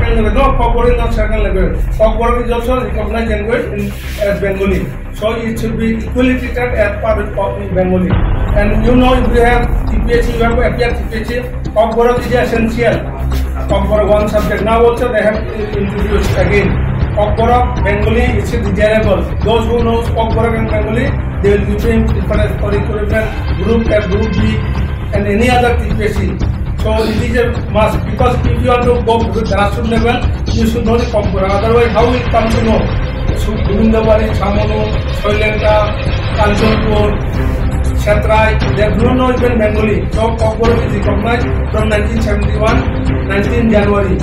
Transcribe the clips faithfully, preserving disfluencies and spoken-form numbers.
Second language, no, Kokborok is not second language. Kokborok is also recognized language in, as Bengali. So it should be equally treated as part of Kok-, in Bengali. And you know, if we have T P H C, you have to appear T P H C. Kokborok is essential. Kokborok one subject. Now also they have introduced again. Kokborok Bengali is desirable. Those who knows Kokborok and Bengali, they will give him preference for recruitment, group A, group B, and any other T P S C. So it is a must, because if you want to go to the grassroots level, you should know the Kokborok. Otherwise, how will come to know? So Gobindabari, Chamano, Soilengta, Kanchanpur, Chetrai, they do not know even Bengali. So Kokborok is recognized from nineteen seventy-one, nineteen January.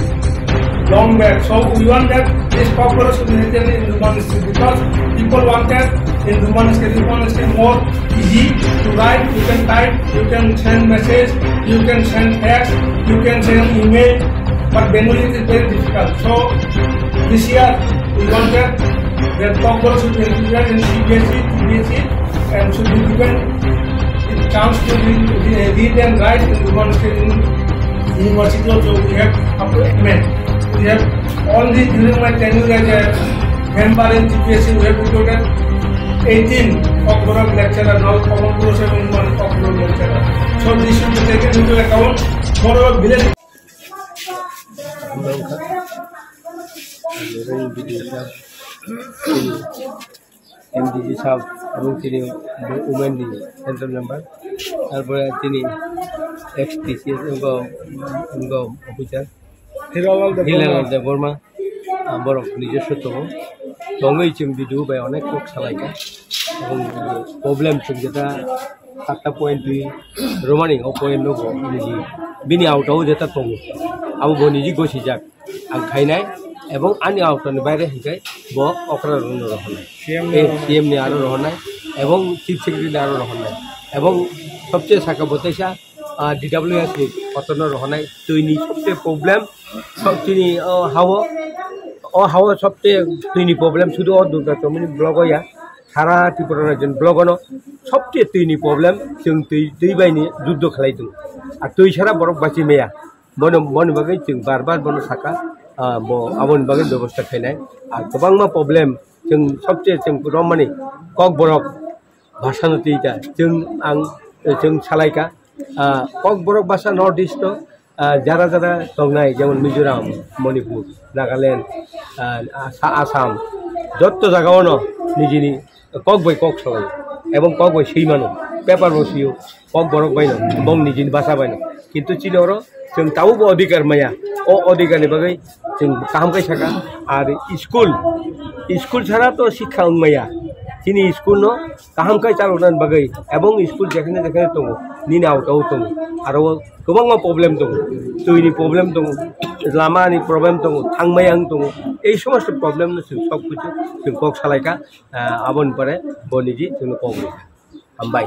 Long back. So we want that this Kokborok should be written in Roman script because people wanted in Roman script. Roman script more easy to write. You can type, you can send message, you can send text, you can send email. But Bengali is very difficult. So this year we wanted that Kokborok should be included in C B S E, T P S C, and should be given the chance to read, read and write in Roman script in university also. We have up to M A. We have only during my tenure as a member in T P S C, we have recruited eighteen Kokborok lecturer, now common course and one Kokborok lecturer. So this should be taken into account for our village. Ang kha, ang kha B D O sir, tini M D C sir, ebong tini women ni central member, tarpore tini ex T C S wngkha, wngkha officer Hiralal Debbarma. Hiralal Debbarma, ah, borok nijoswo tongo. tongwi chwng video bai onek kok salaikha. Ebong problem chwng jeta satta point twi romani o point no bo niji bini auto o jeta tongo, abo bo niji gosijak ang khainai. Ebong ani auto ni baire hinkhe bo okra rwno rohornai, C M ni Eh, aro C M ni aro rohornai, ebong chief secretary ni aro rohornai, ebong sobche saka bo teisa ah, D W S ni kotorno rohornai, twini sobche problem, sob-, chini o hao, o hao sobche twini problem sudu o Durga Chomini block o ya, sara Tripura rajyoni block o no sobche twini problem, chwng twi, twi bai ni juddo khlai tongo. Ar twi sara borok bachi maya, bono, boni bagwi chwng bar bar bono saka, ah, bo aboni bagwi bebosta khainai. Ar kwbangma problem, chwng sobche chwng romani Kokborok bhasano twi ta chwng ang, chwng salaikha. Ah, Kokborok bhasa North East o, ah, jara jara tongnai, jemon Mizoram, Manipur, Nagaland, ah, Asa-, Assam, jotto jaga o no nijini kok bai kok salai, ebong kok bai swi mano, paper bo swiyo, Kokborok bai no, bong nijini bhasa bai no. Kintu chini oro chwng tabuk bo odhikar maya, o odhikar ni bagwi chwng kaham khe saka. Ar school, school sara to sikha wng maya, chini school no kaham khe chaloknani bagwi, ebong school jekhane jekhane tongo, nini auto o tongo, aro o kwbangma problem tongo, twi ni problem tongo, lama ni problem tongo, thangmaya wng tongo, ei somosto problem no chwng sob kichu chwng kok salaikha. Ah, aboni pore bo niji chwngno kok rwkha. Hambai.